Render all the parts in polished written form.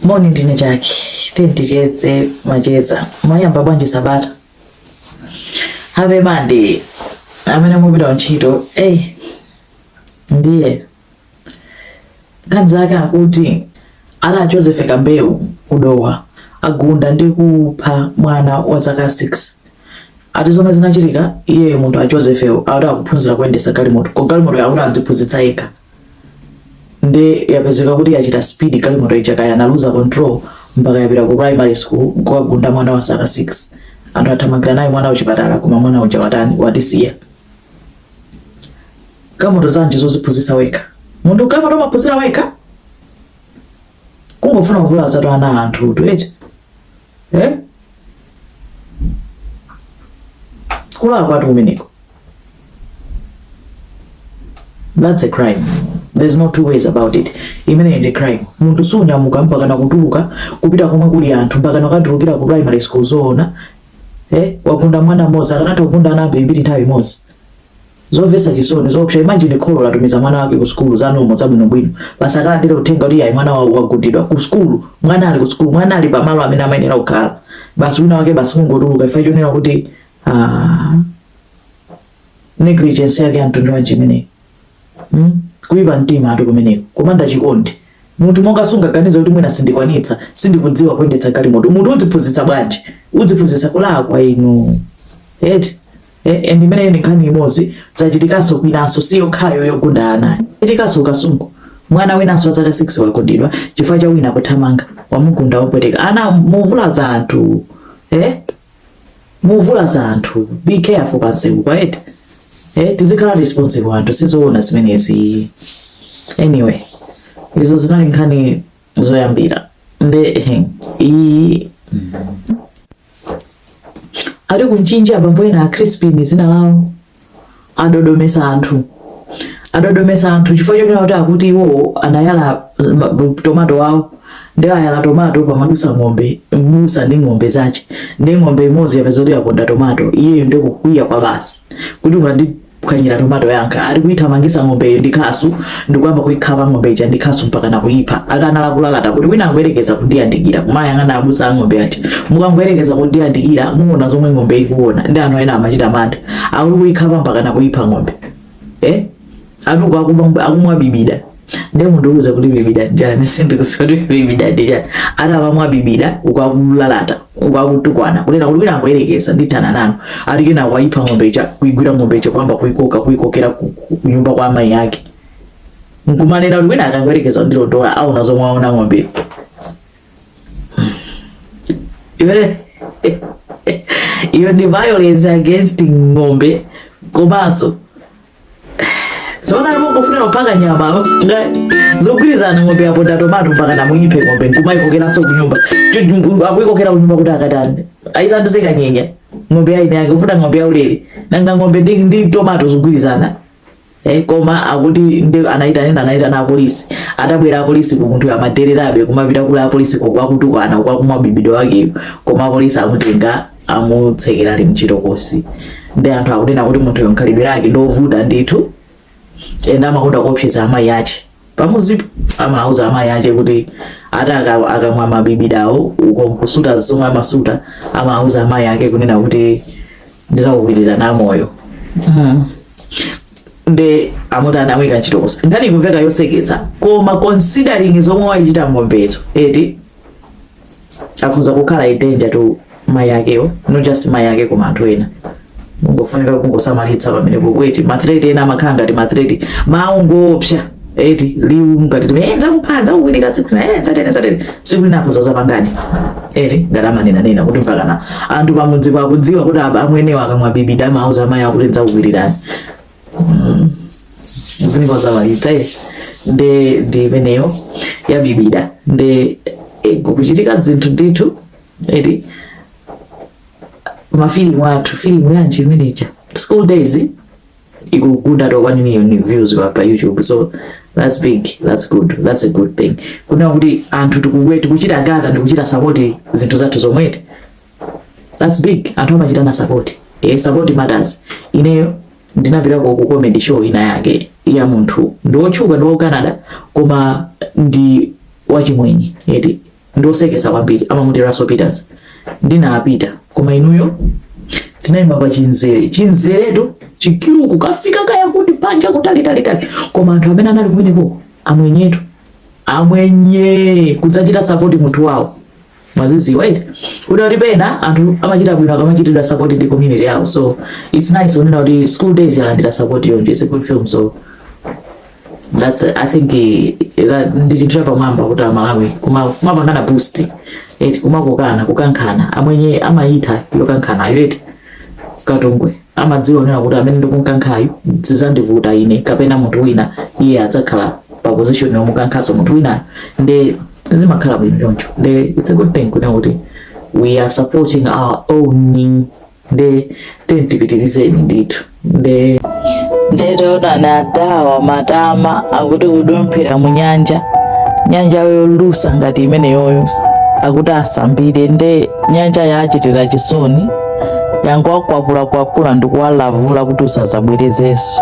Moni, ndine Jaki. Ticheze macheza. Mwayamba bwanji sabata? Happy Monday. Amene mupita ntchito. Ey. Ndiye. Nkhani zake akuti ana Joseph Kambewu ku Dowa agunda ndi kupha mwana wa zaka 6. Ati zomwe zinachitika, iyeyo munthu a Joseph akuti akuphunzira kuyendetsa galimoto. Ko galimoto akuti adziphunzitsa yekha. Nde yapezeka kuti yachita speed galimoto ija, kaya analuza control mpaka yapita ku primary school kukagunda mwana wa zaka 6. Anthu athamangira naye mwana kuchipatala, koma mwana uja watani? Watisiya. Galimoto zanji zoziphunzitsa wekha? Munthu galimoto umaphunzira wekha? Kungofuna kuvulazatu ana anthu tu, eti, eh? Kulakwa kumeneko. That's a crime. There's no two ways about it. Imeneyo ndi crime. Munthu sunyamuka mpaka nakutuluka kupita komwe kuli anthu, mpaka nakatulukira ku primary school, zoona, eh? Wagunda mwana mmodzi, akanatha kugunda ana ambirimbiri nthawi imodzi. Zomvetsa chisoni, zoopsa. Imagine kholo latumiza mwana wake ku sukulu, zanomo zabwinobwino, basi akalandira uthenga kuti ayi, mwana wawo wagundidwa ku sukulu. Mwana ali ku sukulu, mwana ali pamalo amene amayenera kukhala, basi wina wake basi kungotuluka ife chonena kuti, ah, negligence yake ya mtundu wanji imeneyi, Kuyipa mtima ati kumeneko, kupanda chikondi. Munthu monga sungaganize kuti mwina sindikwanitsa, sindikudziwa kuyendetsa galimoto? Munthu udziphunzitsa bwanji? Udziphunzitsa kulakwa inu, eti, eh? And imeneyo ndi nkhani imodzi. Zachitikanso kwinanso, si yokhayo yogunda ana. Chitikanso Kasungu, mwana winanso wa zaka 6 wagundidwa chifukwa cha wina kuthamanga, wamugunda wopweteka. Ana, muvulaza anthu, eh? Muvulaza anthu. Be careful pansewu kwa, eti, eh? Tizikhala responsible anthu, sizoona zimenezi. Anyway, izo zinali nkhani zoyambira. Nde iyi ati ku Mchinji abambo ena a Crispin zina lawo adodomesa anthu, adodomesa anthu chifukwa chonena kuti akuti iwowo anayala tomato wawo. Ndi ayala tomato, pamadusa ng'ombe, mbusa ndi ng'ombe zache. Ndi ng'ombe imodzi yapeza kuti yaponda tomato. Iyeyo ndi kukwiya kwa basi kuti ukandiphwanyira tomato yanga. Ali kuyithamangisa ng'ombeyo ndi khasu, ndikuyamba kuyikhapa ng'ombe ija ndi khasu mpaka nakuyipha. Akanala kulalata kuti wina angoyerekeza kundiyandikira, kumayang'ana abusa a ng'ombe aja, "Mukangoyerekeza kundiyandikira, muona zomwe ng'ombe ikuona." Ndi anthu ena amachita mantha. Akuti kuyikhapa mpaka nakuyipha ng'ombe, eh? Atuko akumwa bibida. Ndi mundiuze kuti bibida njani? Sindikudziwa kuti bibida ndi chani. Ati amamwa bibida, uku akulalata, uku akutukwana, kunena kuti wina angoyerekeza, ndithana nanu. Ati kenako ayipha ng'ombe ija, kuigwira ng'ombe ija, kuyamba kuikoka, kuikokera ku nyumba kwa amayi ake, nkumanena kuti wina akangoyerekeza kundilondola, aona zomwe aona ng'ombeyo. Imene iyo ndi violence against ng'ombe. Komanso zoona mungofunira kupaka nyama zogwirizana? Ng'ombe yaponda tomato, mpaka namuyiphe ng'ombe, nkumayikokeranso kunyumba. Akuyikokera kunyumba kuti akatani? Ayisanduse kanyenya ng'ombe yaine yake? Kufuna ng'ombe yaulere? Nanga ng'ombe ndi tomato zogwirizana, eh? Koma akuti ndi anaitana, anaitana apolisi. Atabwera apolisi, ku munthu amadererabe, kumapita kula apolisi kwakutukwana, kwakumwa bibido wakeyo. Koma apolisi amutenga, amutsekera ali mchitokosi. Ndi anthu akunena kuti munthuyo nkhalidwe lake ndovuta ndithu, ena amakonda kuopseza amayi ache pamuzipo. Amauza amayi ache kuti ati akamwa mabibidawo, uko nkusuta zomwe amasuta, amauza amayi ake kunena kuti ndizakukwirira na moyo. Nde amutani? Amuyika mchitokosi. Nkhani ikumveka yoseketsa, koma considering zomwe wayichita ng'ombezo, eti, akhoza kukhala a danger to mayi akewo, not just mayi ake koma anthu ena. Mungofunika kungosamalitsa pamenepo kweti. Ma threat ena amakhala ngati ma threat, mawu ngoopsa, eti, liwu ngati eh, nzakupha, nzakukwirira tsiku lina, eh, zatere zatere. Tsiku lina akhoza zapangani, eti, ngati amanenanena kuti mpakana anthu pamudzi pakudziwa kuti amwenewo akamwa bibida amauza amayi akuti nzakukwirirani. Kufunika kusamalitsa, eh. Nde ndi imeneyo yabibida. Nde kukuchitika zinthu ndithu, eti. Mafilimu athu, filimu yanji imeneja, School Days, ikugunda to 1 million views pa YouTube. So that's big, that's good, that's a good thing kunena kuti anthu tikuchita gather ndikuchita support zinthu zathu zomweti. That's big. Anthu amachitana support, eh, support matters. Ineyo ndinapitako ku comedy show ina yake ya munthu ndi wotchuka, ndi wa Canada, koma ndi wachimwenye, eti. Ndiosekesa kwambiri, amamuti Russell Peters. Ndinapita, koma inuyo tinayima pa chinzere, chinzeretu chi queue kukafika kaya kuti panja kutalitalitali, koma anthu amene anali kumeneko amwenyetu, amwenye kudzachita support munthu wawo. Mwaziziwa eti kuti kuti pena anthu amachita bwino akamachitidwa support ndi community yawo. So it's nice kunena kuti School Days yalandira support yonje. It's a good film, so that's, I think, that ndi chinthu chapamwamba kuti Amalawi kumapangana boost eti, kumakokana, kukankhana. Amwenye amayitha yokankhanayo eti, katungwe amadziwa kunena kuti amene ndikunkankhayo zizandivuta ine kapena munthu wina, iye adzakhala pa position yomukankhaso munthu winayo, nde zimakhala bwino choncho. Nde it's a good thing kunena kuti we are supporting our own, nde tiyeni tipitirizeni ndithu. Nde ndetaonani adawa matama akuti kudumphira mu nyanja, nyanja yolusa ngati imeneyoyo, akuti asambire, nde nyanja yachitira chisoni, yangowakwapulakwapula ndikuwalavula kuti usazabwerezenso.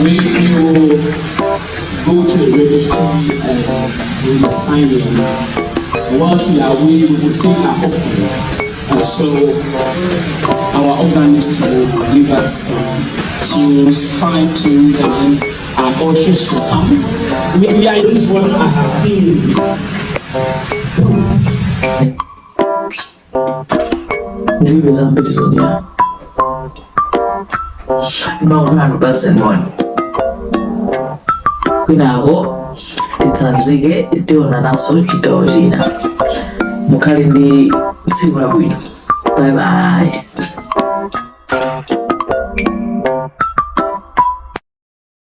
We will go to the registry and we will sign in. Whilst we are away, we will take our offering. And so our organist will give us some tunes, fine tunes, and then our ushers will come. We are in this one I have been put. Ndilibe zambiri zonena, maonano basi moni kwinako titsanzike, tionananso chigawo china. Mukhale ndi tsiku labwino. Bye bye.